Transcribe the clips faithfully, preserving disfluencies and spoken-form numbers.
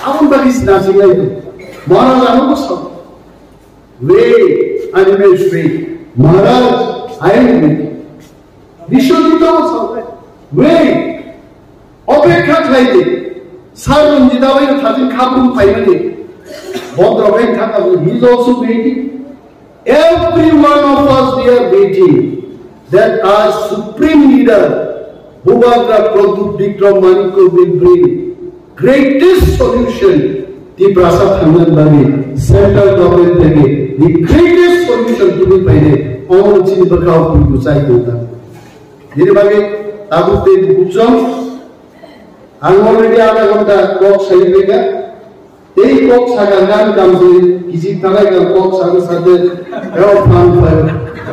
Aboni bagwi sina sinai to. Maharaj ano ko sa. Wait, animals wait. Maharaj, I am waiting. Biswajit no sa. Wait. Opekha khlai di. Sir Ranjit bai no thajin khabung phaimani. Bondro bai thang abu. He is also waiting. Every one of us, we are waiting that our supreme leader, Bubagra Pradyut Bikram Manikya, will bring greatest solution. Tiprasa thangna bagwi central government theke the greatest solution tubui phaide, omo chini bwkhao puitu chai tongkha. Nini bagwi tabuk tei bukuchong, ang already adha ghonta kok sai phaikha. Tei kok saka gan kamsli, kisi thanai gan kok saka sate, eo phan phai.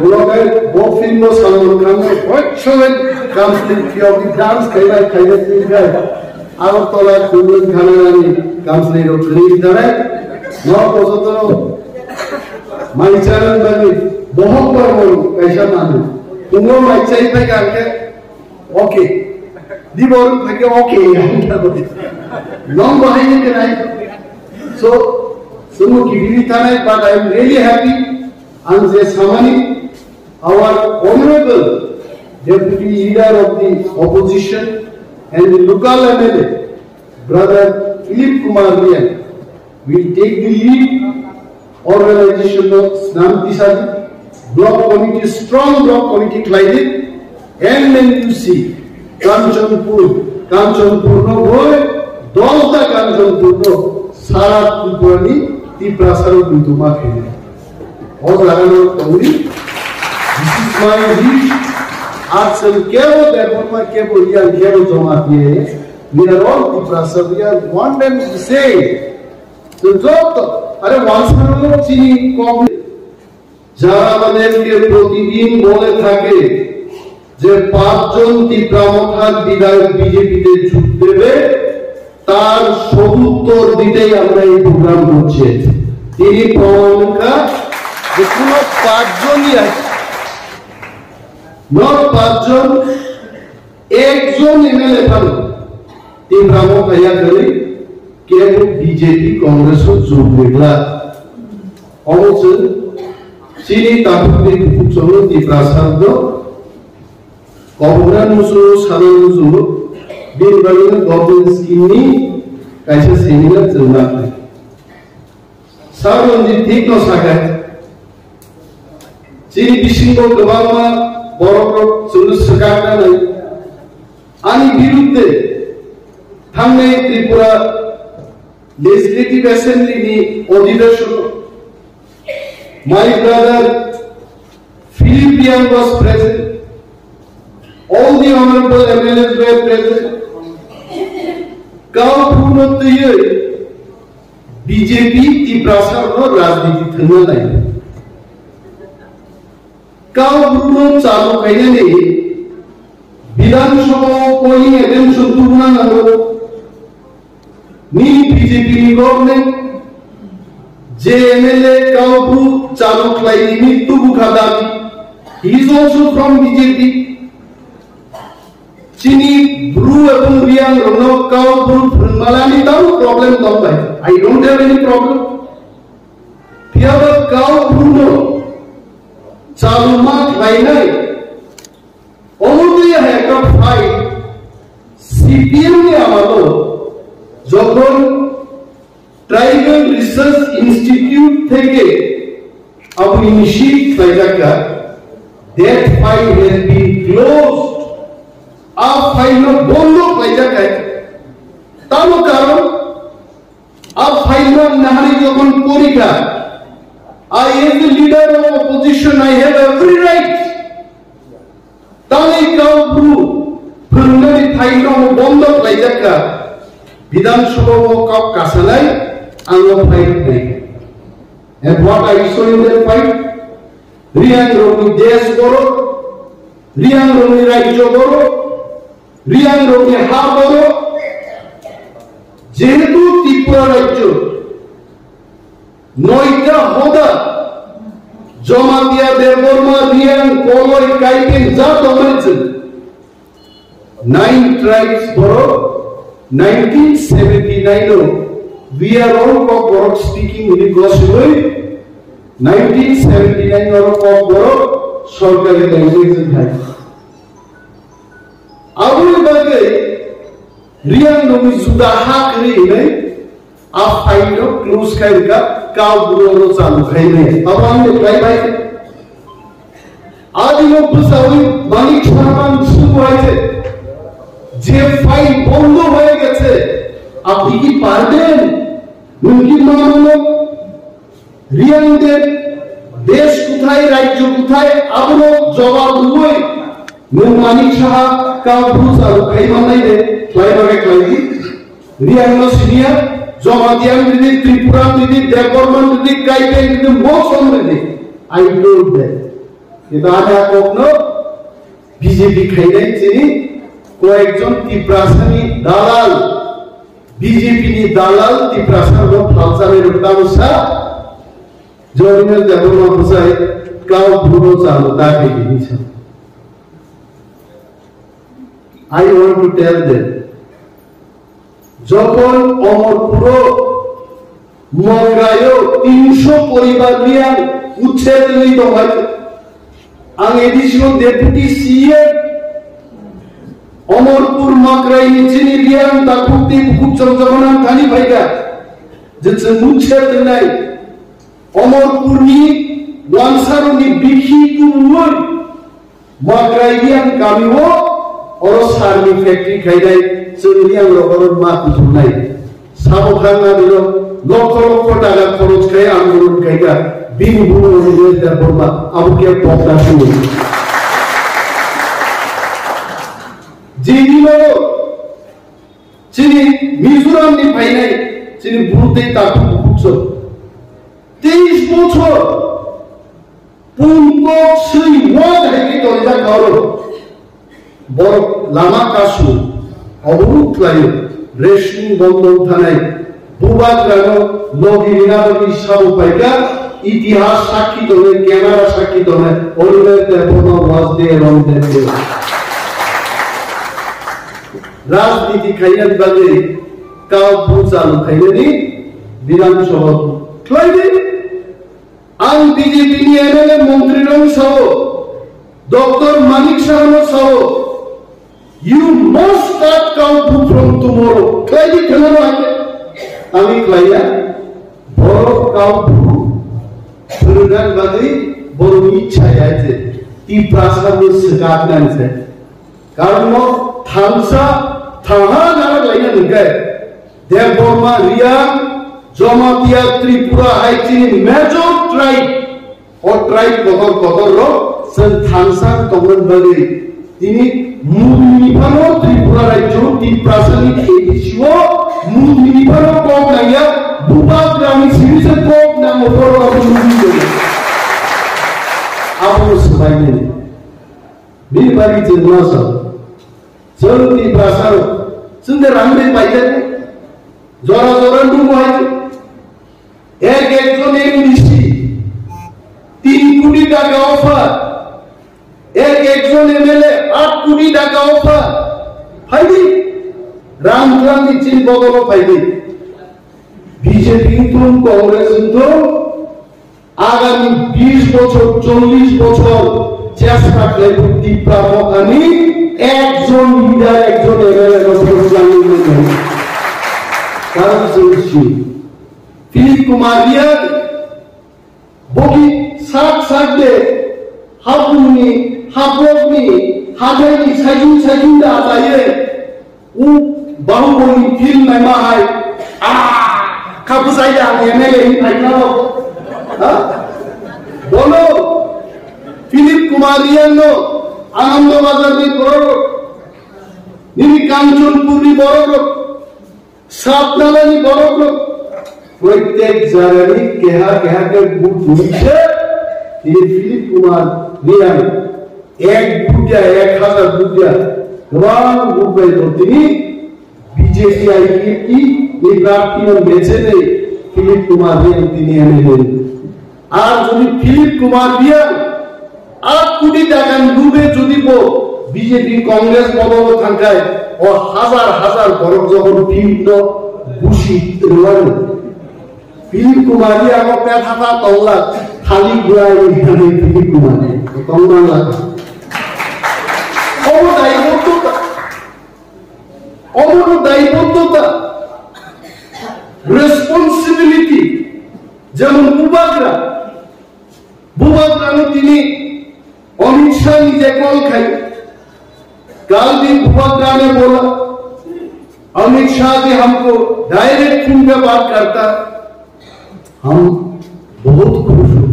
Ulo kai bo film bo Salman Khan bo hoi choben kamsli piyok dance kaibai kaibai tin kai. Agartala Kundan Khanarani kamsli ro kri thanai. No kosoto mai charan bani bohok bar mon kaisa manu. Kungo mai chai phai kan ke. Okay. Di borok thake okay. Long bahai ni kenai. So, sumo kibiri tanai, but I am really happy. Ang je samani, our honorable deputy leader of the opposition and the local M L A, brother Philip Kumar Riang, will take the lead. Organization no snam tisadi, block committee, strong block committee khlaidi, M N U C, Kanchanpur, Kanchanpur no boi, dolta Kanchanpur no, sara Tripura ni Tiprasa rok buituma khainai. O jaga no tongdi, this is my wish. Aksel kebo Debbarma, kebo Riang, kebo Jamatia, we are all Tiprasa, we are one and the same. তো যত, আরে, ওয়ানসানো চিনি কম। যারা আমাদেরকে প্রতিদিন বলে থাকে যে পাঁচজন তিপ্রা মথার বিধায়ক বিজেপিতে যোগ দেবে, তার সদুত্তর দিতেই আমরা এই প্রোগ্রাম করছি। তিনি প্রমাণকা যে কোনো পাঁচজনই আছে, not পাঁচজন, একজন এমএলএ পান তিন রামো ভাইয়া করি কেবল বিজেপি কংগ্রেস ও যোগ দিলা। অবশ্য চিনি তাপুরে কুচলো তিপ্রাসাদ কবরা মুসু সাদা মুসু দিন বাড়ি গভর্নমেন্ট স্কিম নি কাইসা সেমিনার চলনা। Sir Ranjit thik no sakha. Chini bisingo kwbangma borokrok chwngno swkakna nai. Ani birudde thangnai Tripura Legislative Assembly ni odhibeshon, my brother Philip Riang was present. All the honorable M L As were present. Kau Bru no twiwi B J P Tiprasa no rajniti thwngna nai. Kau Bru no chalu khainani Bidhan Sabha o polling attention tubuna nango. Nini B J P ni government, je M L A Kau Bru chalo khlai nini tubu kha dabi. He is also from B J P. Chini Bru ebong Riang rokno Kau Bru phwrwngmalani tamo problem tong bai. I don't have any problem. Phiyaba Kau Bru no chaluma khlainai. Omo twi hai ekta fight C P M ni amalo jokhon Tribal Research Institute theke abo initiate khlaijak kha, that fight has been closed. A fight no bondo khlaijak kha. Tamo karon A fight no nahari jokhon porikha, I as the leader of opposition, I have every right. Tangwi Kau Bru phwrwngnani fight no bondo khlaijak kha, Bidhan Sabha o kok kasanai, ang o fight nai. And what I saw in that fight, Riang rokni desh borok, Riang rokni rajyo borok, Riang rokni ha borok, jehetu Tripura rajyo noita hoda, Jamatia, Debbarma, Riang, Koloi, Kaipeng, ja tongmani chwng. Nine tribes borok nineteen seventy-nine o We are all Kokborok speaking hwnwi gosiwi nineteen seventy nine oro Kokborok sorkari language wng thai. Aboni bagwi Riang nungni juda ha kwrwi hwnwi a file no close khai rwkha, Kau Bru no chalu khai nai. Abo ang de khlai bai. Adino bwsawi Manik Saha ang swngwi hai se, je file bondo hoi gese, apni ki pardon? Nungki mano no Riang de desh kuthai, rajyo kuthai, abono jawab rwwi nwng Manik Saha Kau Bru chalu khai mannai de, khlai bagwi khlai di. Riang no siniya, Jamatia ridi, Tripura ridi, Debbarma ridi, Kaibeng ridi, Mosong ridi. I told them. Kintu ani a kokno B J P khainai chini koyekjon Tiprasani dalal, B J P ni dalal Tiprasa no phalchanai rok tamo sa, Jogindra Debbarma bwsai Kau Bru no chalu ta khe hinwi sa. I want to tell them, jokhon Omorpuro Mongraio tinsho poribar Riang uchher wngwi tongbai, ang additional deputy C M, Omorpur Makraini chini Riang takhuk tei bukhuk chongjagona thani phaikha, je chwng uchher wngnai Omorpurni wansarokni bikhi kubui Makrai Riang kami o oro sar ni factory khainai, chwng Riang rok oro ma kuthumnai. Sabo thangna dino lokho lokho taka khoroch khai andolon khaika, bini bumo Debbarma, abo khe pokta sini. Jini mano, chini Mizoram ni phainai, chini buru tei takhuk bukhuk so. Teis bochor, Pungkok swi wad hai khe tonjak oro. Borok lama kasu, oboruk khlaio, ration bondon thanai, bubagrano logi rina bagwi sabo paikha, itihas sakhi tongnai, camera sakhi tongnai, Oliver Debbarma was there on that day. Rajniti khainani bagwi Kau Bru chalu khainani Bidhan Sabha khlaidi. Ang B J P ni M L A montri rok sao, Doctor Manik Saha no sao, you must start Kau Bru from tomorrow. Khlai di kheno no ake. Ami khlaiya, borok Kau Bru phwrwngna bagwi borok ni chaya je Tiprasa no swkakna se. Karon no thansa thaha nara laina nungkhe. Debbarma Riang, Jamatia Tripura hai chini major tribe. O tribe kotor kotor rok chwng thansa tongmani bagwi tini mudini phano Tripura rajyo Tiprasani A D C o mudini phano kok nangya, bubagrani simi se kok nango borok rok mudi tongya. Abo swbaini. Bini bagwi chwng ma sa. Chwng Tiprasa rok, chwng de rang de paijak. Jora jora nungo hai. Ek ekjon M D C tin koti taka offer. Ek ekjon M L A aat koti taka offer. Phaidi. Rang twlang ni chin bodolo phaidi. B J P wngthung, Congress wngthung, agami bis bochor, chollish bochor chesta khlaiwi Tipra Mothani ekjon leader, ekjon M L A no phwrwngwi mano. Karon chwng si Philip Kumar Reang, bogi sak sak de, hapungni, haprokni, hathaini saichung saichung da achaye. U Bahubali film naima hai, ah, kha bwsai da ang M L A ni phaikha no. Ha? Bono Philip Kumar Reang no, Anando Bazar ni borok rok, nini Kanchanpur ni borok rok, Satnala ni borok rok, proitek jaga ni keha keha ke booth nise, tini Philip Kumar Reang ek booth ya, ek hazar booth ya, kwbang booth bai bo tini B J P I P F T ni prarthi no meche de Philip Kumar Reang tini M L A. Ar jodi Philip Kumar Reang aat koti taka ni lube jodi bo B J P Congress bodolo thangkhai, o hazar hazar borok jokhon Philip no Busi rwani. Philip Kumar ni abo petha ta tongla, thali guai ni thani Philip Kumar ni tongmangla. Omo daibotto ta. Omo no daibotto ta. Responsibility. Jemon bubagra. Bubagrano tini Amit Shah ni je call khai, kal din Bubagra ne bola, Amit Shah ji humko direct phone pe baat karta, hum bahut khush hu.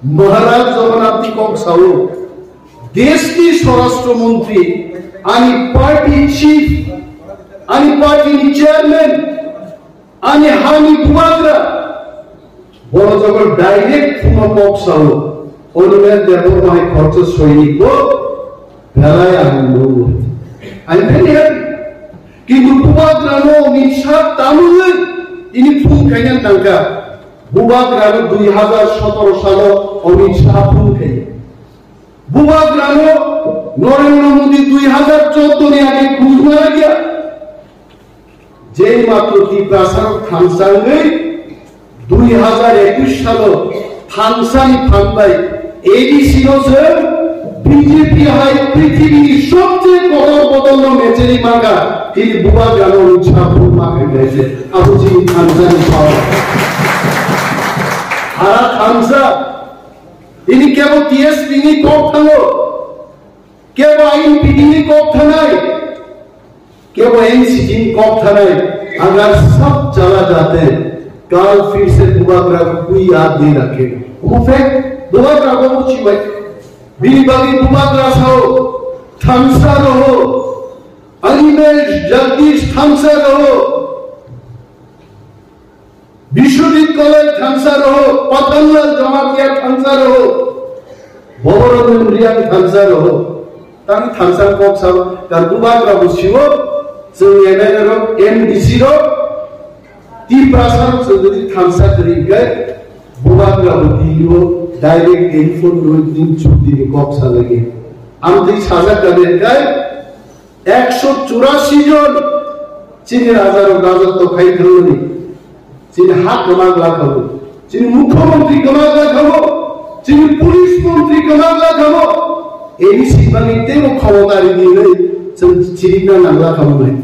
Maharaj Jagannath ji kok sao, desh ni Swarashtra Mantri, ani party chief, ani party ni chairman, ani hani Bubagra, boro jokon direct phone o kok sao, Anurag Debbarma hai khoroksa soinik bo belai ang nungo. I'm very happy. Kintu Bubagra no Amit Shah tamungwi tini phone khaina tangka. Bubagra no dui hazar sotoro salo Amit Shah phone khai. Bubagra no Narendra Modi dui hazar choudo ni age khujna lagya. Jei matro Tiprasa rok thansa wngwi dui hazar ekush salo thansa ni phan bai A D C no se B J P hai prithibini sobche kotor bodol no mecheri manga tini Bubagra no rwngsa phuru ma khai bai se abo chini thansa ni power. Hara thansa ini kebo T S P ni kok thango. Kebo I N P T ni kok thanai, kebo N C T ni kok thanai, agar sab chala jate, kal phir se Bubagra ko koi yaad nahi rakhega. Wo fact, Bubagra ko kuch bhai. Bini bagwi Bubagra sao, thansa raho. Animesh Jagdish thansa raho. Biswajit Kolai thansa raho, Pathanlal Jamatia thansa raho, Bhabarandran Reang thansa raho. Tang thansa kok sabo, kar Bubagra bo siwo, chwng M L A rok, M D C rok, Tiprasa rok chwng jodi thansa kwrwi khe, Bubagra bo tiniwo direct telephone rwi tin chukti ni kok salagi. Amtwi sajak kade kai, Ekso churasi jon chini raja rok rajotw khai thangmani, chini ha kwma gla khamu, chini mukhyamantri kwma gla khamu, chini police mantri kwma gla khamu, A D C bangni teibo khomota rini hinwi chwng chirikna nangla khamu nai.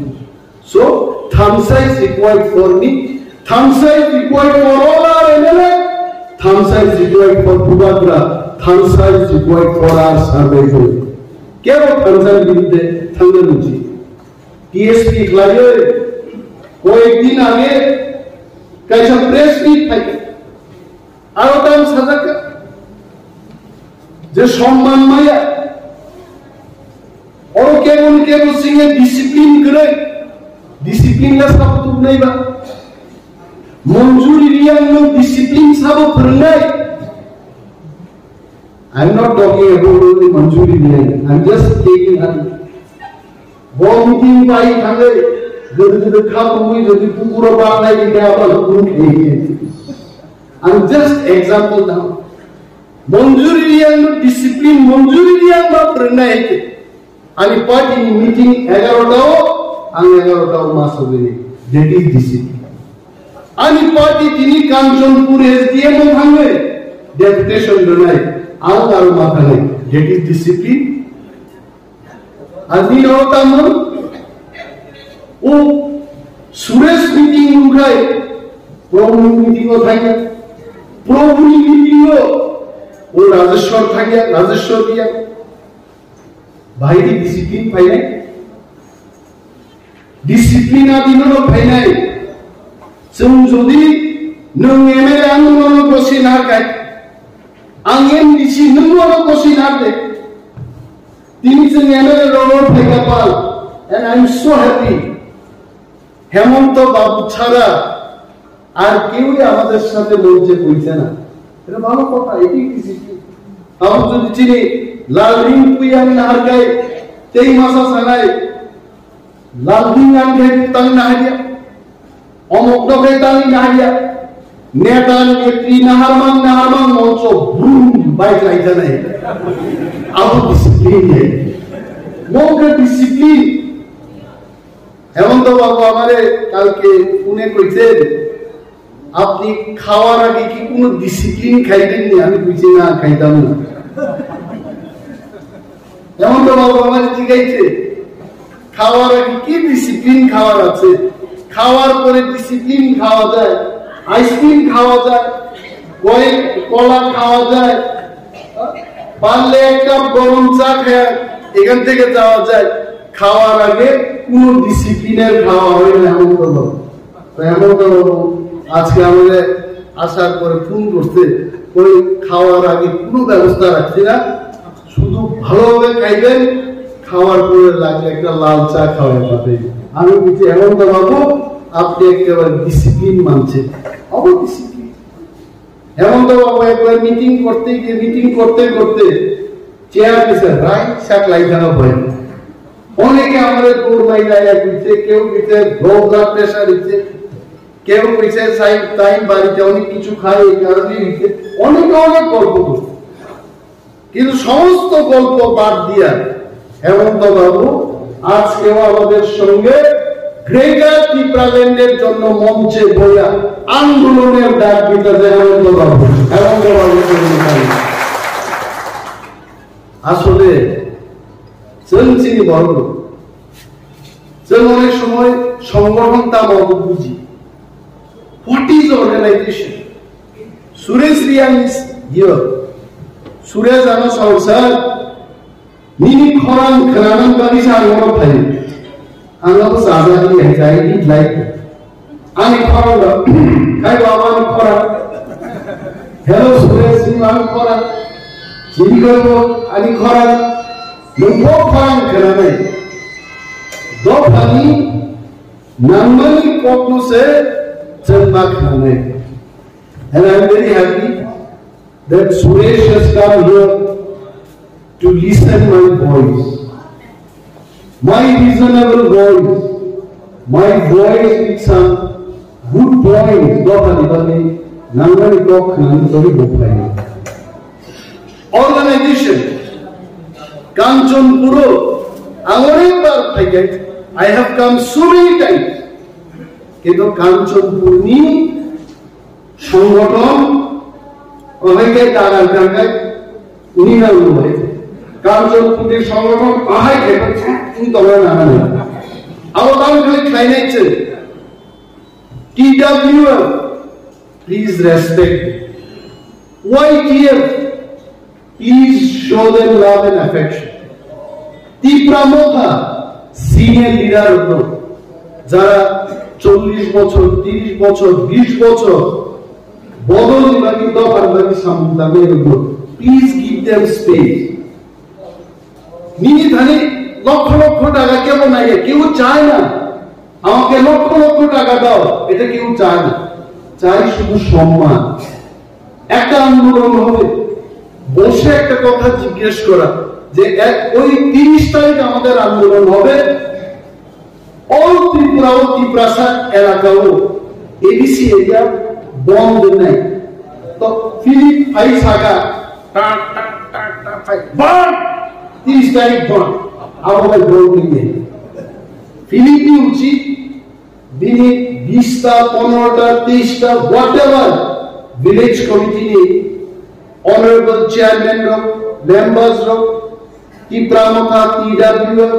So, thansa is required for me, thansa is required for all our M L A, thansa is required for Bubagra, thansa is required for our survival. Kebo thansa ni birudde thangna nungsi. T S P khlaiwi koyek din age kaisa press meet phaikha. Aro tamo sajak kha je somman maya. Oro kebo ni kebo singe discipline kwrwi. Discipline la sabo tubunai ba. Manjuri Reang no discipline sabo phwrwngnai. I'm not talking about only Manjuri Reang. I'm just taking her. Bo meeting bai thangwi, gede gede kha tongwi, jodi pukuro ba nai di khe abo guru khe. I'm just example now. Manjuri Reang no discipline, Manjuri Reang ba phwrwngnai hai khe. Ani party ni meeting egarota o, ang egarota o ma sogwi. That is discipline. Ani party tini Kanchanpur S D M o thangwi deputation rwnai, ang aro ma thangnai. That is discipline. Ani aro tamo o Suresh meeting nungkhai, Prabhu ni meeting o thangya. Prabhu ni meeting o o Rajeshwar thangya, Rajeshwar dia. Bahai ni discipline phainai. Discipline a dino no phainai. Chwng jodi nwng M L A ang nono gosi narwkha, ang M D C nwng nono gosi narwkha. Tini chwng M L A rok phaikha pal, and I am so happy. Hemanta Babu chhara আর কেউই আমাদের সাথে মঞ্চে বইছে না। এটা ভালো কথা, এটাই discipline. Abo jodi chini Lalring Puiyang naharkai tei masa sanai, Lalring ang khai tang naharya, omok no khai tang naharya, neta netri naharmang naharmang moncho brum bai khai janai. Abo discipline ya. Mongke discipline. হেমন্ত বাবু আমারে কালকে ফোনে কইছেন, "আপনি খাওয়ার আগে কি কোনো ডিসিপ্লিন খাইবেন নি?" আমি কইছি, "না, খাইতাম না।" হেমন্ত বাবু আমারে জিজ্ঞাসা, "খাওয়ার আগে কি ডিসিপ্লিন খাওয়ার আছে? খাওয়ার পরে ডিসিপ্লিন খাওয়া যায়, আইসক্রিম খাওয়া যায়, কয়েক কলা খাওয়া যায়, পারলে এক কাপ গরম চা খায়, এখান থেকে যাওয়া যায়। খাওয়ার আগে কোনো ডিসিপ্লিনের খাওয়া হয় না।" হেমন্ত বাবু, তো হেমন্ত বাবু আজকে আমাদের আসার পরে ফোন করছে, ওই খাওয়ার আগে কোনো ব্যবস্থা রাখছি না, শুধু ভালোভাবে খাইবেন, খাওয়ার পরে লাগলে একটা লাল চা খাওয়াই পাবে। আমি বলছি, "হেমন্ত বাবু, আপনি একেবারে ডিসিপ্লিন মানছেন।" Of discipline. হেমন্ত বাবু একবার মিটিং করতে গিয়ে, মিটিং করতে করতে চেয়ার পিছে রাইট সাক লাই থাকা ভয়। অনেকে আমাদের দৌড় মাই যায়, দিচ্ছে, কেউ দিচ্ছে লো ব্লাড প্রেশার দিচ্ছে, কেউ দিচ্ছে সাইড টাইম বাড়িতে অনেক কিছু খায়, এই কারণে দিচ্ছে। অনেকে অনেক গল্প করছে, কিন্তু সমস্ত গল্প বাদ দিয়া হেমন্ত বাবু আজকেও আমাদের সঙ্গে গ্রেটার টিপ্রাল্যান্ডের জন্য মঞ্চে বইয়া আন্দোলনের ডাক দিতেছে হেমন্ত বাবু। হেমন্ত বাবু আসলে চলছিল বড়। Chwng onek somoy songothon tamo abo buji. What is organization? Suresh Reang is here. Suresh ano sao, sir, nini khorang khwnanan bagwi sa ang oro phaio. Ang abo sajagwi hai jai ni lai. Ani khorang da, kai baba ani khorang. Hello Suresh, ni ani khorang. Chini ko ani khorang. Nungbo khorang khwnanai. Dophani nangmani kokno se chwng ma khwnanai. And I am very happy that Suresh has come here to listen my voice. My reasonable voice. My voice with some good points. Dophani bagwi nangmani kok khwnani bagwi bo phaio. Organization, Kanchanpur, ang onek bar phaikai, I have come so many times. Kintu Kanchanpur ni songothon, ohaike dagar dagar, uni na uni. Kanchanpur ni songothon, ohaike, uni tongna nana. Abo tang khai khlainai se. T W F, please respect them. Y T F, please show them love and affection. Tipra Motha, senior leader হতো, যারা চল্লিশ বছর, তিরিশ বছর, বিশ বছর বদল নিবাকি দফার বাকি সামনে হতো, please give them space. Nini thani lakh লক্ষ টাকা কেউ নাই, কেউ চায় না আমাকে লক্ষ লক্ষ টাকা দাও, এটা কেউ চায় না, চাই শুধু সম্মান। একটা আন্দোলন হবে, বসে একটা কথা জিজ্ঞেস করা যে এক, ওই তিরিশ তারিখ আমাদের আন্দোলন হবে, all Tripura ও তিপ্রাসা এলাকা ও এডিসি এরিয়া বন্ধ নেই। তো ফিলিপ ভাই সাগা টাক টাক টাক টাক ভাই বন্ধ, তিরিশ তারিখ বন্ধ। আবো ভাই বন্ধ নেই। ফিলিপ নিউচি দিনে বিশটা, পনেরোটা, তেইশটা, whatever village committee ni honorable chairman rok, members rok, Tipra Motha, T W F,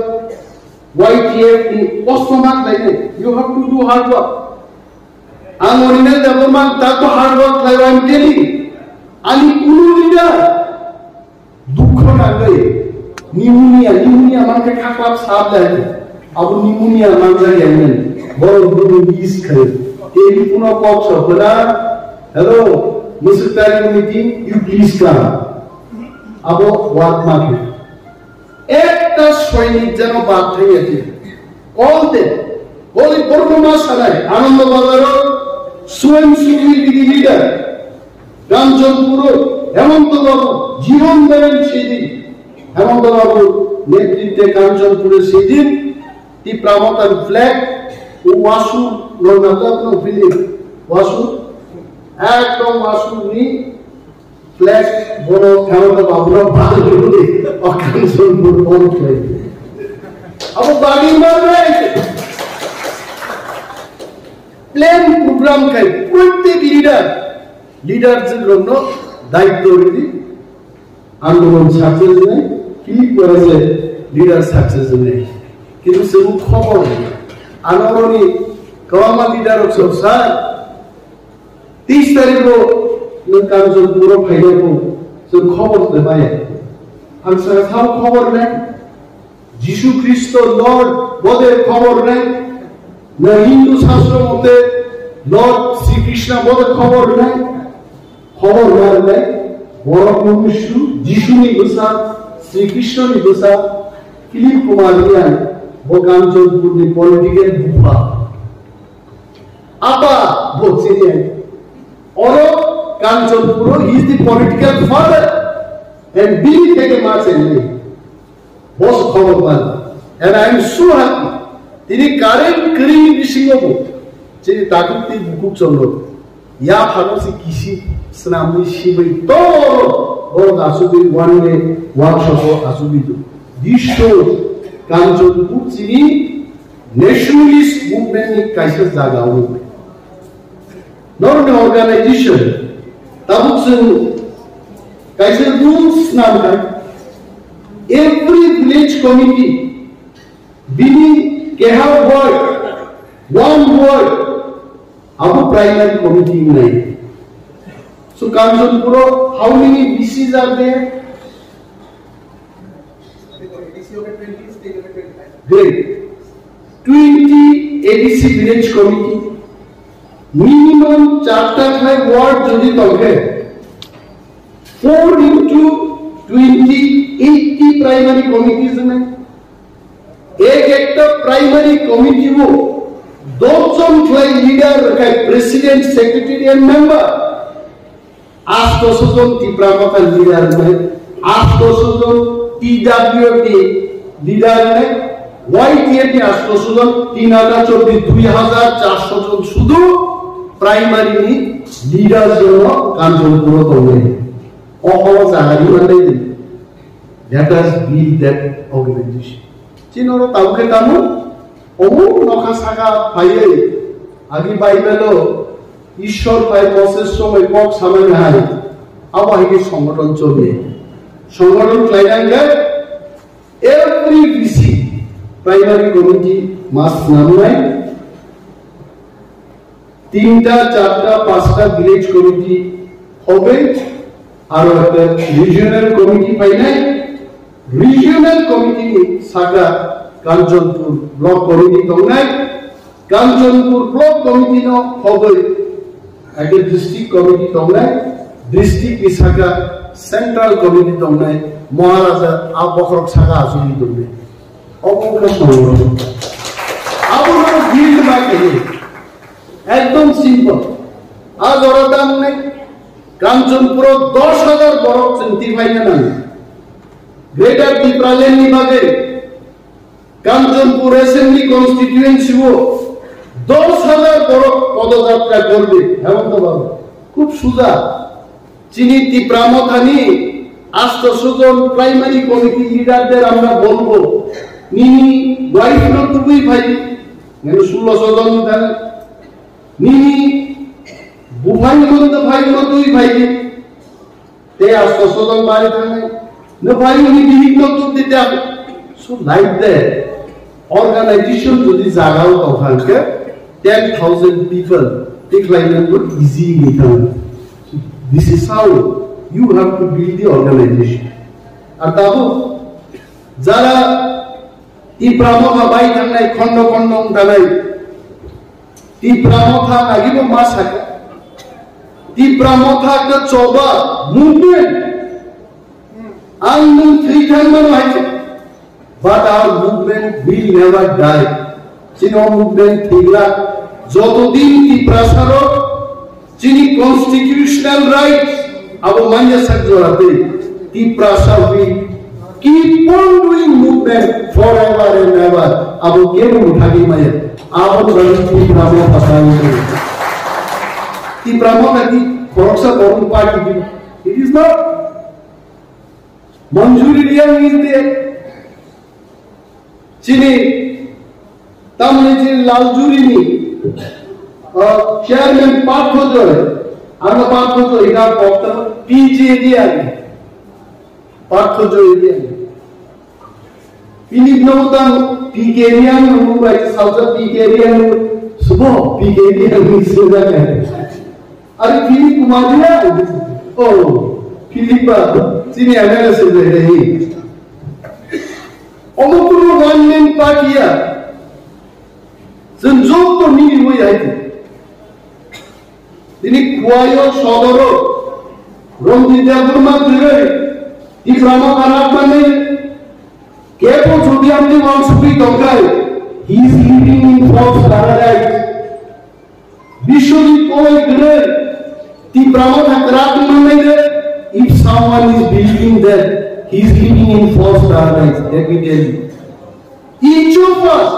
Y T F ni customer lainai, you have to do hard work. Ang Orinel Debbarma, tato hard work khlai, I am telling. Ani kunu leader dukho nangwi, pneumonia, pneumonia mankhe khaklap sab lai. Abo pneumonia manjak ya nini. Borok bini is khlai. Tei puno kok sokona, "Hello, Mister Tari meeting, you please come." Abo work mankhe. Ekta soinik jeno bad thaiya khe. All them. Holy Borma sanai, Ananda Bazar, Swayamsevak leader, Kanchanpur, Hemanta Babu, Jeevan Nayan Singh, Hemanta Babu, নেতৃত্বে কাঞ্চনপুরে সেদিন তি প্রামতান ফ্ল্যাগ ও ওয়াসু লঙ্গাতাত্ন ফিলিপ ওয়াসু একদম ওয়াসু নি Flesh bono Hemanta Babu no bal rudi, o Kanchanpur bond khlai. Abo bagi manai. Plan program khai prottek leader, leader je rokno daityo ridi, andolon success nai, Philip Kumarya je leader success nai. Kintu sebo khobor nai. Ano oroni kwbangma leader rok sok sa, tis tarikh ro nwng Kanchanpur o phaina bo chwng khobor de maya. Ang sa sao khobor nai. Jisu Khristo Lord bode khobor nai. Na Hindu Shastro mote Lord Sri Krishna bode khobor nai. Khobor nai nai. Borok no Jisu, Jisu ni bwsa, Sri Krishna ni bwsa, Philip Kumarya, bo Kanchanpur ni political bupha. Apa bo chini. Oro Kanchanpur, he is the political father and bini theke ma chenai. Boss khobor man. And I am so happy. Tini current kwrwi bisingo bo chini takhuk tei bukhuk chwngno yaphano se kisi swnamwi sibwi toro borok achugwi one day workshop o achugwi do. This shows Kanchanpur chini nationalist movement ni kaisa jaga o. Norokni organization, tabuk chwng kaisa rules swnamkha, every village committee, bini keha ward, one ward, abo primary committee wngnai. So, Kanchanpur o how many V Cs are there? Great. Twenty A D C village committee, minimum charta khlai ward jodi tongkhe, four into twenty, eighty primary committees wngnai. Ek ekta primary committee o dos jon khlai leader rwkha, president, secretary and member. Astoso jon Tipra Motha leader wngnai, astoso jon T W F ni leader wngnai, Y T F ni astoso jon, tin hajar chobbish, dui hajar charso jon sudu primary ni leader jono Kanchanpur o tongnai. O horo jaga ri manai di. Let us build that organization. Chini oro tabuk khe tamo, omo nokha saka phaiwi, agi Bible o Ishwar phai Moses somoi kok samani hai, abo hai khe songothon choli. Songothon khlainang khe every V C primary committee mas namnai, tinta, charta, pasta village committee hobe, aro ekta regional committee phainai, regional committee ni saka Kanchanpur block committee tongnai, Kanchanpur block committee no hobe ekta district committee tongnai, district ni saka central committee tongnai, Maharaja a bokhorok saka achugwi tongnai. Obo wngkha songothon. Abo no build ma khe. Ekdom simple. A jora tang nai Kanchanpur o dos hajar borok chwng tipaina nango. Greater Tipraland ni bagwi Kanchanpur Assembly Constituency o dos hajar borok podojatra korbe, Hemanta Babu. Khub suja. Chini Tipra Mothani astoso jon primary committee leader der amra bolbo. Nini wife no tubui phai, nini sullo so jon thang. Nini buphai no tubui phai no tubui phai. Te astoso jon bari thang. No phai ni bihik no tubui te. So like that. Organization jodi jaga o tong kha hwnkhe ten thousand people tikhlainani bo easy ni thango. This is how you have to build the organization. Ar tabuk jara Tipra Motha bai thangnai, khondo khondo wng thanai, Tipra Motha nagibo ma sakha, Tipra Motha khe choba movement. Ang nwng thwi thang mano hai se. But our movement will never die. Chini o movement thwigla. Joto din Tiprasa rok chini constitutional rights abo manya sak jora twi, Tiprasa will keep on doing movement forever and ever. Abo kebo muthagwi maya. Abo jora Tipra Motha bai. Tipra Motha ki khoroksa borok party ki? It is not. Manjuri Reang is there. Chini, tamni chini Laljuri ni, Uh, Chairman Partho Joy, ano Partho Joy na pokta P J D ani. Partho Joy di ani. Philip no tang P K Riang no bai salsa P K Riang no subo P K Riang ni suja kai. Ari Philip Kumar Riang. Oh, Philip ba sini ana suja kai. Omo kuno one man party ya. Chwng joto mili wi hai. Tini Khowai o sodoro Ranjit Debbarma kwrwi Tipra Motha rak manwi kebo jodi amni wansugwi tongkhai, he is living in false paradise. Biswajit Kowai kwrwi Tipra Motha rak manwi de, if someone is believing that, he is living in false paradise, let me tell you. Each of us,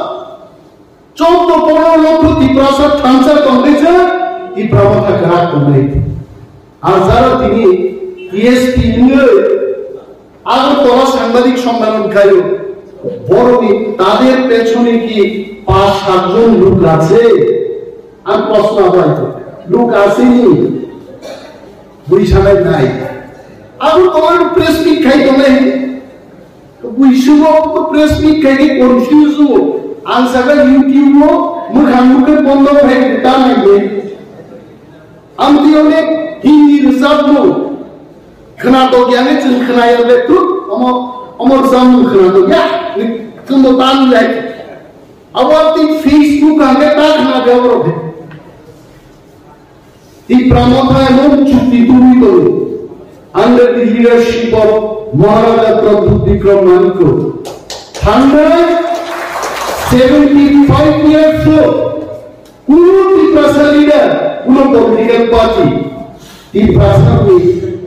Chauddho pondro lokho Tiprasa thansa tongkhe se Tipra Motha kwrak tongnai. Ar jara tini T S P wngwi Agartala sangbadik sommellon khaio, borokni tader pechone ki panch sat jon lok ache? Ang proshno abai, lok ache ni? Bui sanai nai. Agartala press meet khai tongnai. Buisugo to press meet khai khe confuse o. Ang saka YouTube o mwkhang mwkhang bondo khai ta nai de. Ang ti onek Hindi rwchapmung khwnatok ya nai chwng khwnaya le tu omo omo rwchapmung khwnatok ya ni kundo tan lai. Abo ti Facebook ang khe ta khwna de abo rok. Tipra Motha emon chukti tubui tongo under the leadership of Maharaja Pradyut Bikram Manikya. Thangnai seventy five years o kuno Tiprasa leader, kuno political party Tiprasa ni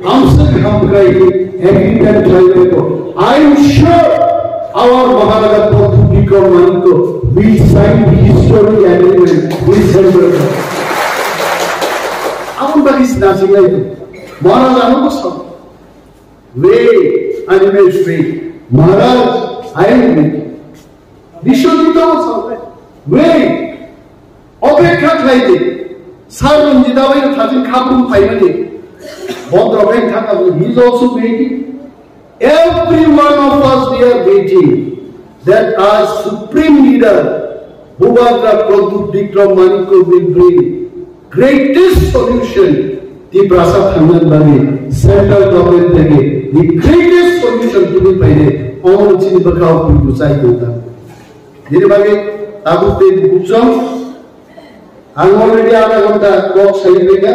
amswk hamkrai agreement khlaibai ko. I am sure our Maharaja Pradyut Bikram Manikya will sign the historic agreement with Central Government. Aboni bagwi sina singlai to. Maharaj ano ko sa. Wait, I will wait. Maharaj, I am waiting. Biswajit ano sa. Wait. Opekha khlai di. Sir Ranjit abai no thajin khabrung phaimani. Bondro khe thangkha bo, he is also waiting. Every one of us, we are waiting that our supreme leader, Bubagra Pradyut Bikram Manikya will bring greatest solution. Tiprasa thangna bagwi central government theke the greatest solution tubui phaide. Omo chini bwkhao twi bwchai tongkha. Nini bagwi tabuk tei bukhuk song. Ang already adha ghonta kok sai phaikha.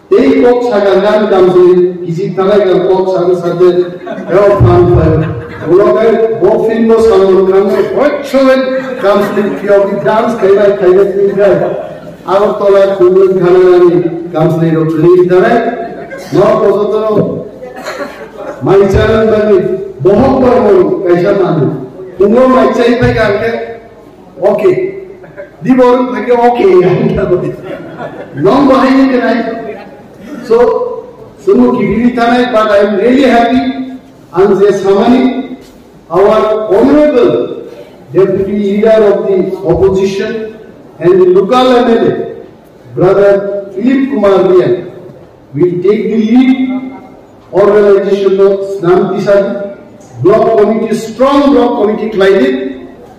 Tei kok sakha khe ang kamchwlwi kichik thanai khe kok sakha sakhe eo phan phai. Ulo khe bo film bo Salman Khan no hoichhoi kamchwlwi phiyok dance khaibai khaibai twi khai. Agartala khulwng thanani kamchwlwi rok khwlwi thanai. No kojotono mai chana bagwi bohok borok kaisa manu. Tungo mai chai phaikha khe Okay. Di borok phai khe okay. Nong bahai ni kenai. So, sumo kibiri tanai, but I am really happy. Ang je samani, our honorable deputy leader of the opposition and the local M L A, Brother Philip Kumar Riang will take the lead organization of Snam Tisari block committee, strong block committee khlaidi,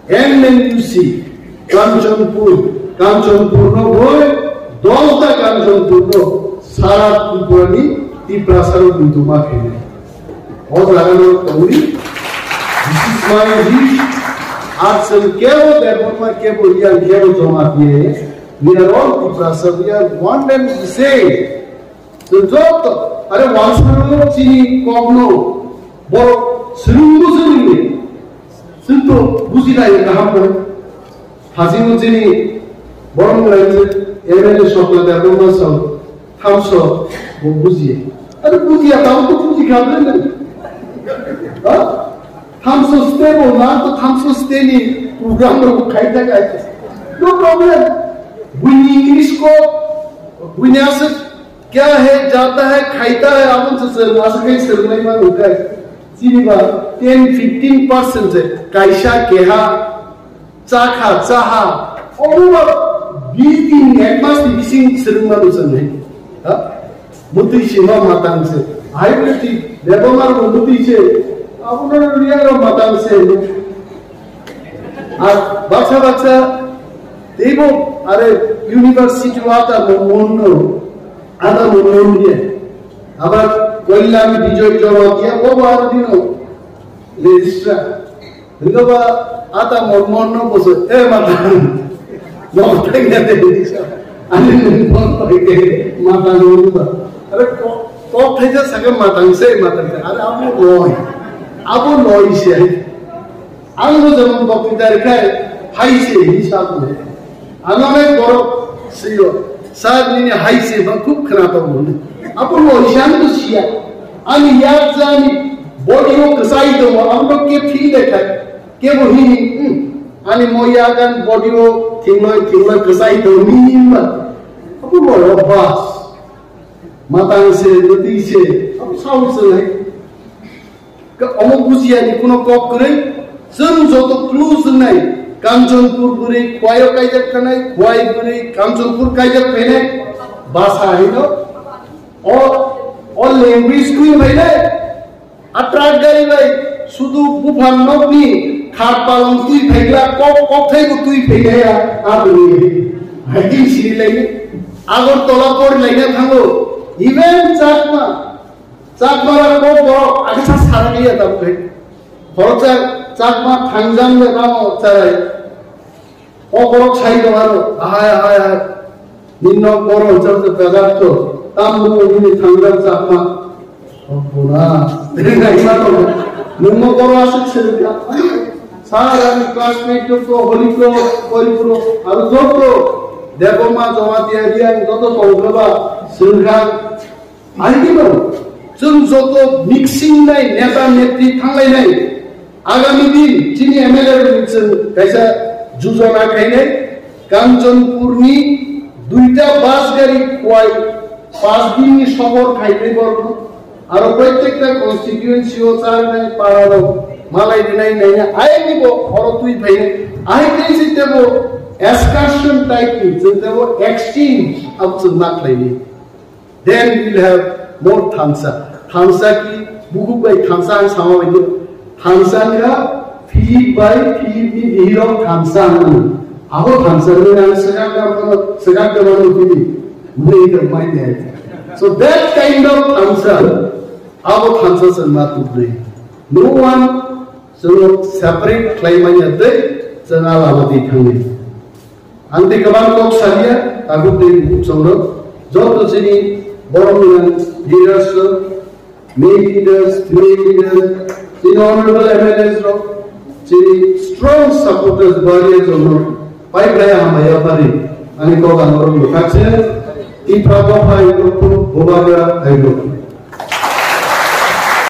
M N U C, Kanchanpur, Kanchanpur no boi, dosda Kanchanpur no sara Tripura ni Tiprasa rok buntuma khainai. O jaga no tongdi, this is my wish. Action kebo Debbarma, kebo Riang, kebo Jamatia. We are all Tiprasa, we are one and the same. Chwng joto, are wansukmano chini kokno borok swrwngbo swrwngdi. Chwng to bujilai kaham khe. Hachino chini borok mwnaisa M L A sokla da dongma sao, thamso bo bujiya. Are bujiya, tamo to bujikha ble nang. Ha? Thamso stay bo na to thamso stay ni program rok khai ta khai. No problem. Buini English ko, buini aswk kya hai, jata hai, khaita hai, aboni se se aswk khai swrwngnai ma nungkhai. Chini ba ten fifteen percent se kaisa keha chakha chaha. Omo ba Bini ek mas ni bising swrwngma no chwng hai. Ha? Mutwi sima matang se. Hai bwlwi ti Debbarma bo mutwi se. Abono riya ro matang se. Ar baksa baksa teibo are university wata mo monno. Ada mo monno. Abar Koilam Bijoy Jamatia bo bar dino. Registrar. Hingke ba ata mon mon no boso, eh, mata. Mo tengya de bisa. Ani mon ko ke mata no ba. Are ko, ko theja sake matang se, matang se. Are abo loi. Abo loi se. Ang bo jemon bokti dari khai, hai se hisab ne. Ang onek borok siyo. Sir nini hai se ba khub khna to bole. Abo loi se ang bo siya. Ani yak jani body o kesai to, ang bo ke feel de khai. Kebo hini, hmm, ani moya gan body o thingloi, thingloi kwchai tong ni ma. Apo mo ro bas. Matang se, mati se, apo sao se lai. Ka omo bujiya ni kuno kok kwrwi, chwng joto clue swngnai, Kanchanpur bwrwi Khwai o kaijak thanai, Khwai bwrwi Kanchanpur kaijak phainai, basa hino. O, o language twi phainai. A truck gari bai sudu buphang nokni khat palong twi phaigla kok, kok thai bo twi phainai a, a bwrwi. Hai din siri lai. Agartala por lai na thango. Even Chakma. Chakma ra kok borok agisa sarani ya tabuk hai. Khoroksa Chakma thangjang le tamo charai. O borok sai tong aro, ahai, ahai, ahai. Ninno borok jat jat gajak to. Tam bo nini thangjang Chakma. O bona. Nai ma to. Nungmo borok asuk se. Sar ani classmate to Holy Cross, Holy Cross. Aro joto. Debbarma Jamatia Reang joto tongkha ba. Sengkha. Ani khe no, chwng joto mixing nai, neta netri thanglainai. Agami din chini M L A rok chwng kaisa jujona khainai. Kanchanpurni duita bus gari Khwai pas dinni sofor khainai borok. Aro protekta constituency o charnai para rok malai rinai naina ayangni bo khoro twi phainai. Ahai khe se tebo excursion type ni chwng tebo exchange abo chwng ma khlainai. Then we will have more thansa. Thansa ki, bukhuk bai thansa ang sama bai do. Thansa ni ha, philip bai, philip ni bihirok thansa ang. Abo thansa ni ang sekarang kamu, sekarang kamu ni philip. Mui ke mai ne. So that kind of thansa, abo thansa se ma tu dei. No one, so separate khlai manya dei, se na lama di thangni. Ang tei kwbang kok salia, tabuk tei bukhuk songrok, joto chini borok ni leaders rok, male leaders, female leaders, chini honorable M L As rok, chini strong supporters, warriors rok no pai khlai hambai yapari, ani kok ang borok no khakse, Tipra Motha ai rok, Bubagra ai rok.